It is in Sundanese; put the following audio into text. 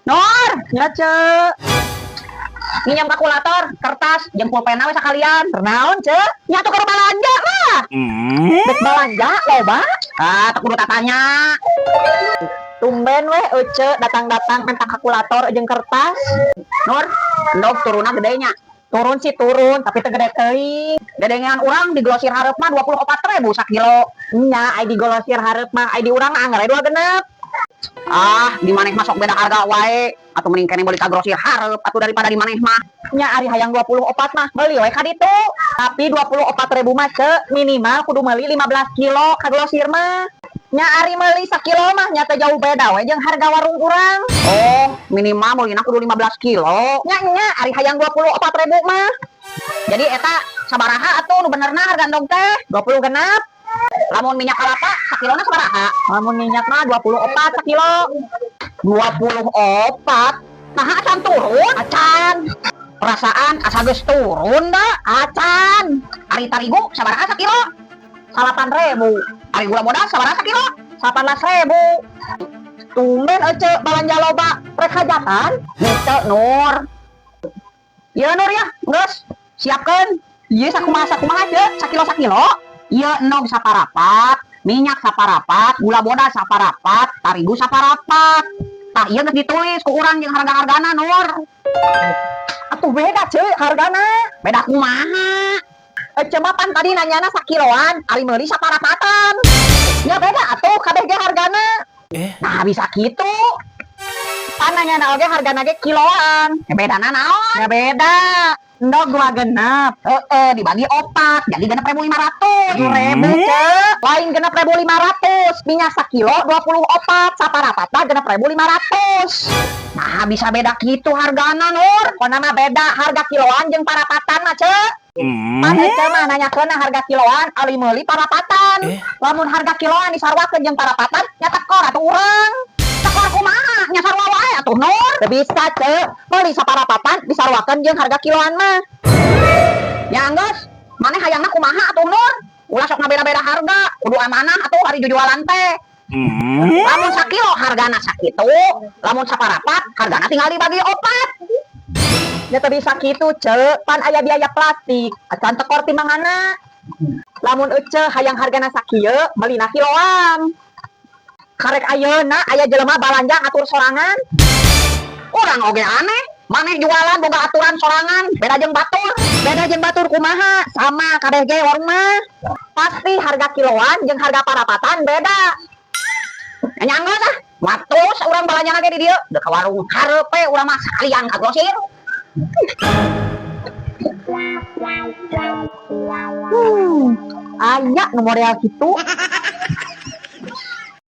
Nur, Ya, Cek. Minjem kalkulator, kertas, jeung pulpena we sakalian. Naon, Cek? Nya atuh keur balanja lah. Dek balanja loba. Ah, teu kudu tatanya. Tumben weh Ece datang-datang minta kalkulator jeung kertas. Nur, endog turunna gedenya. Turun sih turun, tapi teu gede teuing. Gedengean urang di grosir hareup mah 24.000 sakilo. Nya, ai di grosir hareup mah, ai di urang mah anggar dua genep. Ah, di maneh mah sok beda harga wae. Atuh mending keneh meuli ka grosir hareup atuh daripada di maneh mah. Nya, ari hayang 24 mah meuli we ka ditu. Tapi 24.000 mah, Cek, minimal kudu meuli 15 kilo ka grosir mah. Nya, ari meuli sakilo mah nya teu jauh beda we jeung harga warung urang. Oh, minimal meulina kudu 15 kilo. Nya nya, ari hayang 24.000 mah. Jadi eta sabaraha atuh nu benerna harga endog teh? 20 genap. Lamun minyak kalapa sakilona sabaraha? Lamun minyak mah 24 sakilo. 24. Nah, acan turun? Acan. Perasaan asa geus turun da. Acan. Ari tarigu sabaraha sakilo? 8.000. Ari gula bodas sabaraha sakilo? 18.000. Tumben Ece balanja loba, rek hajatan? Henteu, Nur. Iya, Nur, ya, geus. Siapkeun. Ieu sakumaha sakumaha, Cek? Sakilo sakilo? Ieu endog saparapat, minyak saparapat, gula bodas saparapat, tarigu saparapat. Tah, ieu geus ditulis ku urang jeung harga-hargana, Nur. Atuh beda, Cek, hargana. Beda kumaha? Ece mah pan tadi nanyana sakiloan, ari meuli saparapatan. Ya beda atuh kabeh ge hargana. Nah, bisa gitu. Pan nanyana oge hargana ge kiloan. Ya, bedana naon? Ya beda. Endog dua genep. Heeh, dibagi opat, jadi 6.500. 7.000, Cek. Lain 6.500. Minyak sakilo 24, saparapatna 6.500. Nah, bisa beda gitu hargana, Nur. Pokona mah beda harga kiloan jeung parapatan mah, Cek. Pan Ece mah nanyakeun harga kiloan, ari meuli parapatan. Lamun harga kiloan disaruakeun jeung parapatan, nya tekor atuh urang. Tekor kumaha? Nya sarua wae atuh, Nur. Teu bisa, Cek. Meuli saparapatan disaruakeun jeung harga kiloan mah. Ya geus, maneh hayangna kumaha atuh, Nur? Ulah sok ngabeda-beda harga, kudu amanah atuh ari jujualan teh. Lamun sakilo hargana sakitu, lamun saparapat hargana tinggal dibagi opat. Nya teu bisa kitu, Cek. Pan aya biaya plastik. Acan tekor timbanganna. Lamun Ece hayang hargana sakieu, meulina kiloan. Karek ayeuna aya jelema balanja ngatur sorangan. Urang oge aneh, maneh jualan boga aturan sorangan, beda jeung batur. Beda jeung batur kumaha? Sama kabeh ge warung mah. Pasti harga kiloan jeung harga parapatan beda. Nya geus ah, matos urang balanja ge di dieu, deuk ka warung hareup we urang mah sakalian ka grosir. Aya nu model kitu.